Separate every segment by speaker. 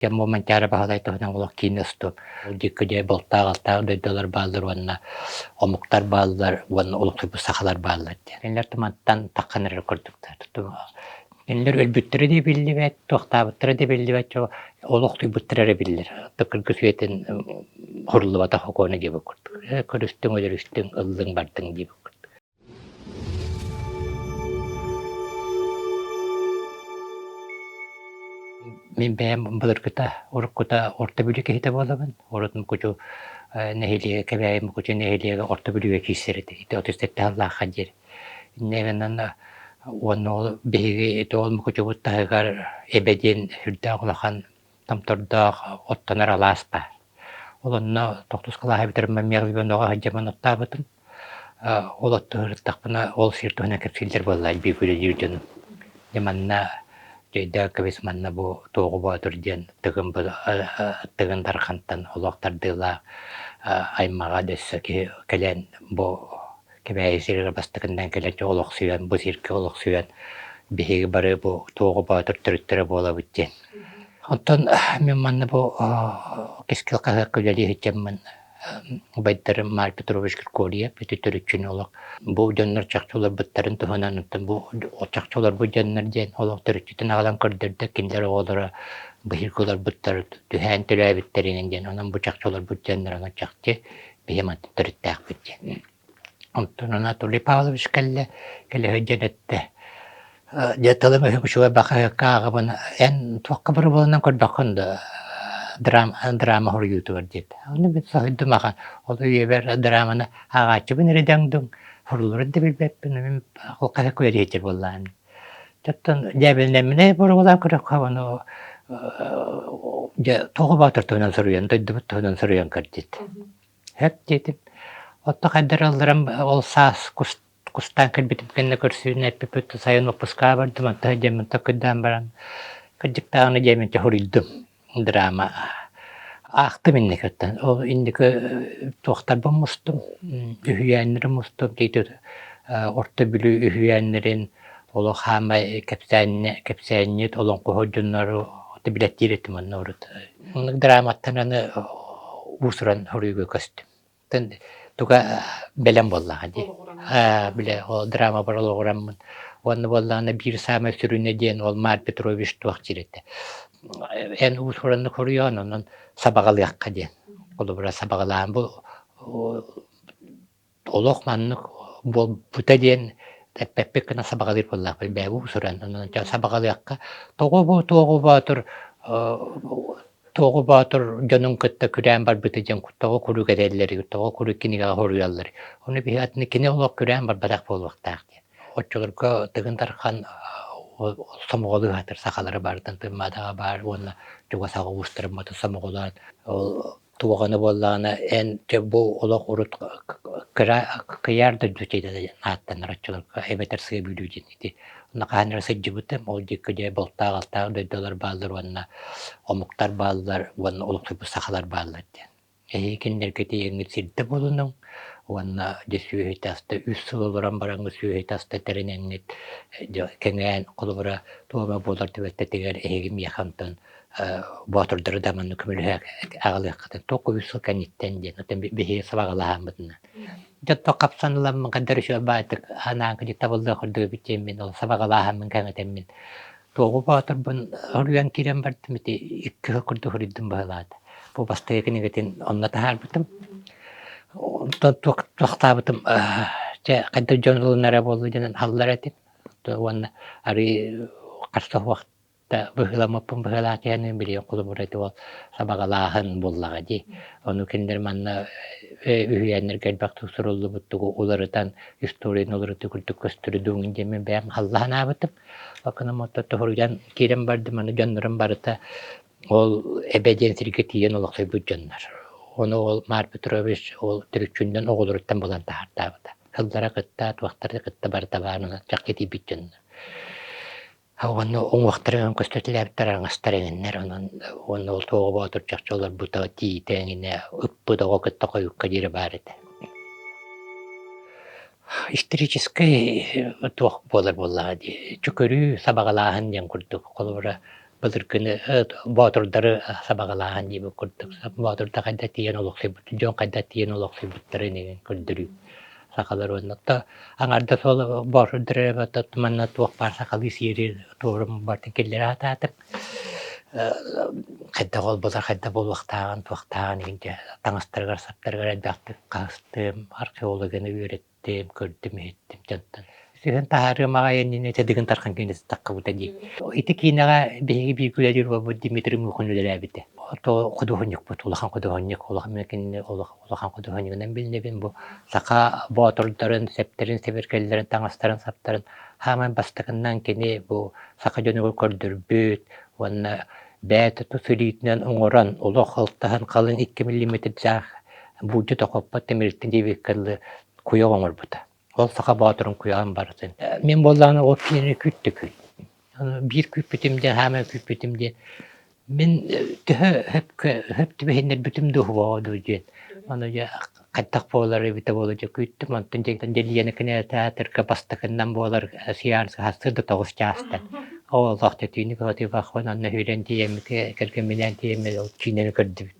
Speaker 1: Кэм бу Манчаары Баһылай туһунан олох киинэ устуом. Дьиккүдэ бултаах-алтаах дойдулар бааллар уонна омуктар бааллар уонна олохсуйбут сахалар бааллар диэн. Кинилэр тумантан таххан эрэр курдуктар. Кинилэр өлбүттэрэ да биллибэт, туохтаабыттара да биллибэт, олохтуйбуттара эрэ биллэр. Кыргыз үйэтин хуруллубатах окуона диэбит курдук. Көрүстүҥ, өлөрүстүҥ, ыллыҥ, бардыҥ диэбит курдук. Мин бэйэм былыргыта, уруккута Орто Бүлүү киһитэ буолабын. Урут Мукучу нэһилиэгэ, Кэбээйи Мукучу нэһилиэгэ Орто Бүлүүгэ киирсэр этэ. Ити 37 сыллаахха диэри. Инньэ гынан уонна ол биһиги ити ол Мукучубут таһыгар Эбэ диэн сүрдээх улахан томтордоох оттонор алаас баар. Ол онно тохтус кылааһы бүтэрэн Миэҕилбэноҕа сылдьаммын оттообутум. Ол оттоһуттахпына ол сир туһунан кэпсииллэр буолла биир үлэлиир дьонум. Дьэ манна дьэйдээх кэбис манна бу Туоҕу Боотур диэн Тыгын Тыгын Дархантан олох тардыылаах аймаҕа дөссө киһи кэлэн бу Кэбээйи сиригэр бастакыннан кэлэн олохсуйан бу сиргэ олохсуйан биһиги бары бу Туоҕу Боотур төрүттэрэ буолабыт диэн. Оттон мин манна бу Кэскил хаһыакка үлэлии сылдьаммын убайдарым Марк Петрович Григорьев ити төрүччүнү олох бу дьоннор чахчы олорбуттарын туһунан оттон бу чахчы олорбут дьоннор диэн олох төрүччүтүн аҕалан көрдөрдө кинилэр оҕолоро быһыырга олорбуттар түһээн төрөөбүттэринэн диэн онон бу чахчы олорбут дьоннор онон чахчы биһи мантан төрүттээхпит диэн Онтон Анатолий Павлович кэллэ, кэлэ сылдьан эттэ: «Дьэ тылым өһүм үчүгэй баҕайы ааҕабын, эн туохха боруобаланан көрбөххүн да драма, драма суруйуутугар» диэтэ. Ону мин соһуйдум ахан, ол үйэбэр драманы ааҕааччыбын эрэ дэҥдум, сурулларын да билбэппин, мин ол хаһыакка үлэлиэхчэ буоллаҕым. Оттон дьээбэлэнэмминэ боруобалаан көрөххө ону дьэ Тоҕо Боотур туһунан суруйан, дойдубут туһунан суруйан көр диэтэ. Сөп диэтим. Отто хайдары ылларан ол саас кустаан кэлбитим кэннэ көрсүүнү эппиппит сайын уоппускаҕа бардым, онто дьиэммин таккыйдаан баран кырдьыктааҕына дьиэммин хоруйдум драма аахтым инникиттэн. Ол инники туохтарбын мустум, үһүйээннэрин мустум, Орто Бүлүү үһүйээннэрин олох хаамай кэпсээннэ кэпсээнньит олоҥхоһут дьоннору билэттиир этим онно урут. Оннук драматтан аны уус-уран хоруйга көстүм. Туга бэлэм буоллаҕа дии. Бile ол драма бар олоҕураммын. Уонна буоллаҕына биир саамай сүрүнэ диэн ол Марк Петрович туох диир этэ. Эн уус-ураннык хоруйаҕын, онон сабаҕалыахха диэн. Холобура сабаҕалаан бу олох маннык буолбута диэн эппэппит гына сабаҕалыыр буоллаахпын бэйэбэ уусуран онон сабаҕалыахха тоҕо бу Туоҕу Боотур Туоҕу Боотур дьонун кытта күрээн барбыта диэн тоҕо куруук этэллэрий тоҕо куруук кинигэҕэ суруйаллар ону биһи атын кини олох күрээн барбатах буолуохтаах диэн оччолорго Тыгын Дархан сомоҕолуу сатыр сахалары барытын Тыммадаҕа баар уонна чугас аҕа уустарын сомоҕолоон ол Туоҕаны буоллаҕына эн дьэ бу олох урут кыра кыйаар дойду диэн ааттанар оччолорго эбэтэр Сыа Бүлүү диэн ити онно хаһан эрэ сылдьыбытым ол диэки дьэ бултаах-алтаах дойдулар бааллар уонна омуктар бааллар уонна олохсуйбут сахалар бааллар диэн. Эһиги кинилэргэ тиийэҥҥит сирдэ булунуҥ уонна дьэ сүөһү таста үс сыл олорон бараҥҥыт сүөһү таста тэринэҥҥит дьэ кэҥээн холобура туома буолар түбэлтэтигэр эһиги миэхэ онтон боотурдары да манна көмөлөһө аҕалыаххытын туох үс сыл кэнниттэн диэн оттон биһиги сабаҕалаһааммытынан дьонтон хапсан ыламмын хандар үчүгэй баайтык анаан кини табыллыах курдук эбит диэммин ол сабаҕалааһаммын кэҥэтэммин туоҕу боотурбун хоруйан киирэн бардым ити икки сыл курдук хоруйдум быһылаата бу бастакы кинигэтин онно таһаарбытым онтон туохтаабытым чэ хайдах дьон ылынара буолла диэн халлар этим уонна арыы харса суох да быһыыламмыппын быһыылаах диэн билигин холобура ити ол сабаҕалааһын буоллаҕа дии. Ону кинилэр манна үһүйээннэргэ элбэхтик суруллубут тугу уларытан историяны уларытыы курдук көстөрү дууҥун диэн мин бэйэм халлаһанаабытым. Окунам отто тоһуруйан киирэн бардым, аны дьоннорум барыта ол Эбэ диэн сиргэ тиийэн олохсуйбут дьоннор. Ону ол Марк Петрович ол төрүччүннэн оҕолоруттан булан таһаартаабыта. Сыллара кытта, туохтара кытта барыта баар чахчы тиийбит дьоннор. Уонна уҥуохтара көстүтэлээбиттэр араҥастар эҥиннэр онон уонна ол Туоҕа Боотур чахчы олорбута тиитэ эҥинэ ыппыт оҕо кытта хойукка диэри баар этэ. Историческай туох буолар буоллаҕа дии чөкөрүү сабаҕалааһын диэн курдук холобура. Былыргыны боотурдары сабаҕалааһын диэбит курдук. Боотурдар хайдах тиийэн олохсуйбут, дьон хайдах тиийэн олохсуйбуттарын иһин көрдөрүү. Сахалар уонна аҥардас ол боотурдар эрэ манна туох баар сахалыы сиэри туорум барытын киллэрэ сатаатым. Хайдах ол буолар, хайдах буолуохтааҕын, туохтааҕын иһин таҥастарыгар-саптарыгар элбэхтик хаһыстым, археологияны үөрэттим көрдүм-иһиттим дьонтон. Сыһын таһаарыам аҕай иннинэ Тыгын Дархан киинэтэ таххыбыта дии. Ити киинэҕэ биһиги биир үлэлиир уолбут Дмитрий Мухин үлэлээбитэ. То худуоһунньукпут, улахан худуоһунньук, улахан мен кинини улахан худуоһунньугунан билинэбин. Бу саха боотурдарын, сэптэрин, сэбиргэллэрин, таҥастарын, саптарын хаамай бастакыннан кини бу саха дьонугар көрдөрбүт уонна бэйэтэ тус илиитинэн оҥорон олох алтаһан халыҥ 2 миллиметрдаах буулдьа тохоппот тимириттэн диэбиккэ дылы куйах оҥорбута. Ол саха боотурун куйаҕын барытын. Мин буоллаҕына ол киинэни күүттэ күүт. Биир күүппүтүм диэн, хаамай күүппүтүм диэн мин төһө хөп түбэһиннэрбитим дуу дуу диэн. Ону дьэ хайдах буолар эбитэ буола дьэ күүттүм. Онтон дьэ Лена кинотеатрга бастакыннан буолар сеанс сарсыарда 9 чаастан. Ол олох түүнү көтүбахпын онно сүүрэн тиийэммит кэргэмминээн тиийэммит ол киинэни көрдүбүт.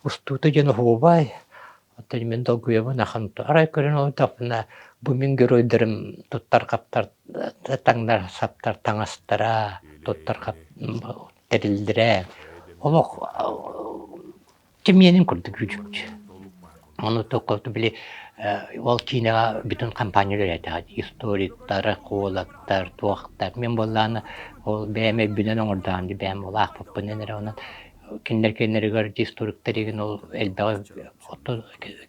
Speaker 1: Устуута дьон оһуобай, оттон мин долгуйабын ахан арай көрөн олордохпуна бу мин геройдарым туттар-хаптар таҥнар саптар таҥастара, туттар тэриллэрэ олох кимиэнин курдук үчүгэй. Ону токко били ол киинэҕэ бүтүн компания үлэлээтэҕэ историктар, экологтар, туохтар. Мин буоллаҕына ол бэйэм өйбүнэн оҥордоҕум дии бэйэм ол аахпыппынан эрэ онон кинилэр кинилэригэр историктар игин ол элбэҕи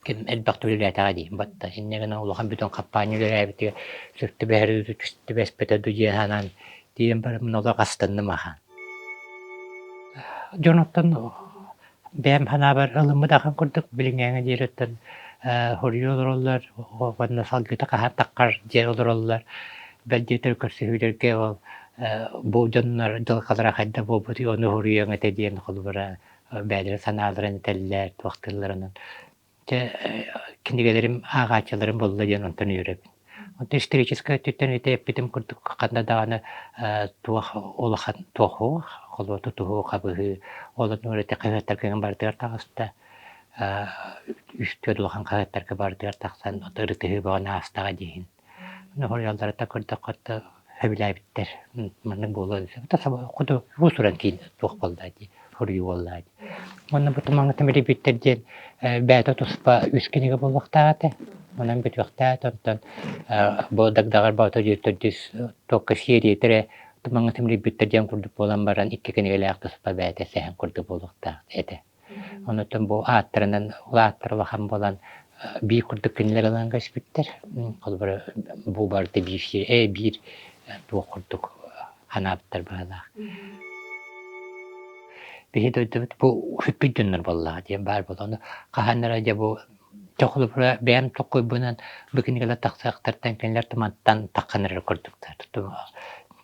Speaker 1: ким элбэхтик үлэлээтэҕэ дии батта инньэ гынан улахан бүтүн компания үлэлээбитигэр сөп түбэһэр түбэспэтэ дуу диэн санаан тиийэн бараммын олох астынным ахан. Дьонуттан бэйэм санаабар ылыммыт ахан курдук билиҥҥээҥҥэ диэри оттон хоруйу олороллор уонна салгыта хаһан таххар диэн олороллор бэл диэтэр көрсүһүүлэргэ ол бу дьоннор дьылҕалара хайдах буолбутуй ону хоруйуоҥ этэ диэн холобура бэйэлэрин санааларын этэллэр туохтуулларынан Дьэ, кинигэлэрим ааҕааччыларым буолла диэн онтон үөрэбин. Онтон историческай өттүттэн ити эппитим курдук ханна даҕаны туох улахан туох суох, холуо тутуһуу, хабыһыы, ол оннугар ити хаһыаттарга барытыгар таҕыста. Үс-түөрт улахан хаһыаттарга барытыгар тахсан ырытыһыы бөҕөнү аастаҕа диэһин. Хоруйалларыттан көрдөххө да сөбүлээбиттэр. Маннык буолуон сөп. Хоту уус-уран киин туох буолла дии, хоруйуу буолла дии. Уонна бу тумаҥҥа тимирийбиттэр диэн бэйэтэ туспа үс кинигэ буолуохтаах этэ. Онон бүтүөхтээх этэ. Онтон бу Дагдаҕар Боотур төрдүс туокка сиэриэтэ эрэ тумаҥҥа тимирийбиттэр диэн курдук буолан баран икки кинигэлээх туспа бэйэтэ сэһэн курдук буолуохтаах этэ. Онуттан бу ааттарынан ол ааттара улахан буолан биир курдук кинилэр ылан кэспиттэр. Холобура бу барыта биир сир биир туох курдук ханаабыттар быһыылаах. Биһи дойдубут бу сүппүт дьоннор буоллаҕа диэн баар буолла. Ону хаһан эрэ дьэ бу дьэ холобура бэйэм токкуйбунан бу кинигэлэр тахсыахтарыттан кинилэр тумантан таххан эрэр курдуктар.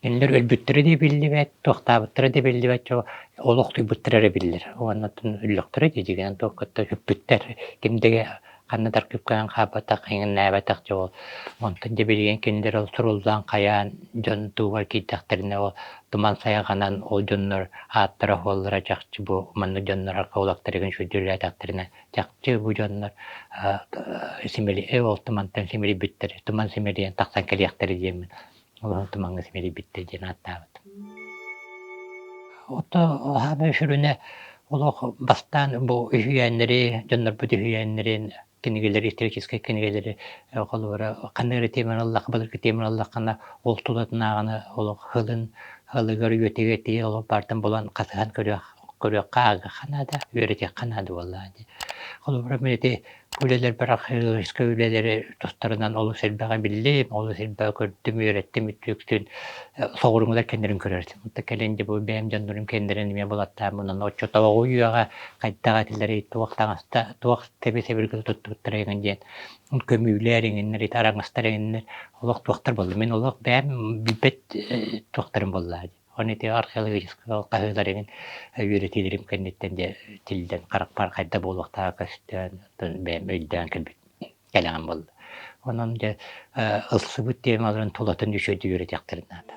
Speaker 1: Кинилэр өлбүттэрэ да биллибэт, туохтаабыттара да биллибэт, олохтуйбуттара эрэ биллэр. Уонна өллөхтөрө дии дьиҥинэн туохха сүппүттэр. Ким да ханна да архыыпканан хаалбатах, иҥиннээбэтэх дьэ ол. Онтон дьэ билигин кинилэр ол суруллан хайаан дьон тугар киирдэхтэринэ ол туман сайҕанан ол дьоннор ааттара-суоллара чахчы бу маннык дьоннор археологтарыгын сүдүрүлээтэхтэринэ чахчы бу дьоннор ол тумантан симэлийбиттэр, туман симэлийэн тахсан кэлиэхтэрэ диэммин Олоһун тумаҥҥа симэлийбиттэр диэн ааттаабыт. Ото хаамай сүрүнэ олох бастаан бу үһүйээннэри, дьоннорбут үһүйээннэрин, кинигэлэри, историческай кинигэлэри холобура ханна эрэ теманы ыллахха, былыргы теманы ыллаххына, ол тулатынааҕыны олох һылын, һылыгар үөтүгэр тиийэ олох баартан булан хасыһан көрүөх, көрүөххэ, ааҕыахха наада, үөрэтиэххэ наада буоллаҕа дии. Холобура мин ити Үлэлэрбэр археологическай үлэлэри тустарынан олус элбэҕи биллим, олус элбэҕи көрдүм, үөрэттим, үтүөктүн соҕурууҥулар кэннэрин көрөр этим. Онто кэлин дьэ бу бэйэм дьоннорум кэннэрин эмиэ булаттааммын, онно оччотооҕу үйэҕэ хайдах этилэрий, туох таҥаста, туох тэби-сэбиргэли туттубуттара эҥин диэн көмүүлэр эҥиннэр, ити араҥастар эҥиннэр олох туохтар буолла. Мин олох бэйэм билбэт туохтарым буолла дии. Оны ити археологическай хаһыыларыгын үөрэтиилэрим кэнниттэн дьэ тиллэн харахпар хайда буолуохтааҕа көстөн, оттон бэйэм өйдөөн кэлбит кэлэҕим буолла. Онон дьэ ылсыбыт темаларын тулатын үчүгэйдик үөрэтиэхтэрин наада.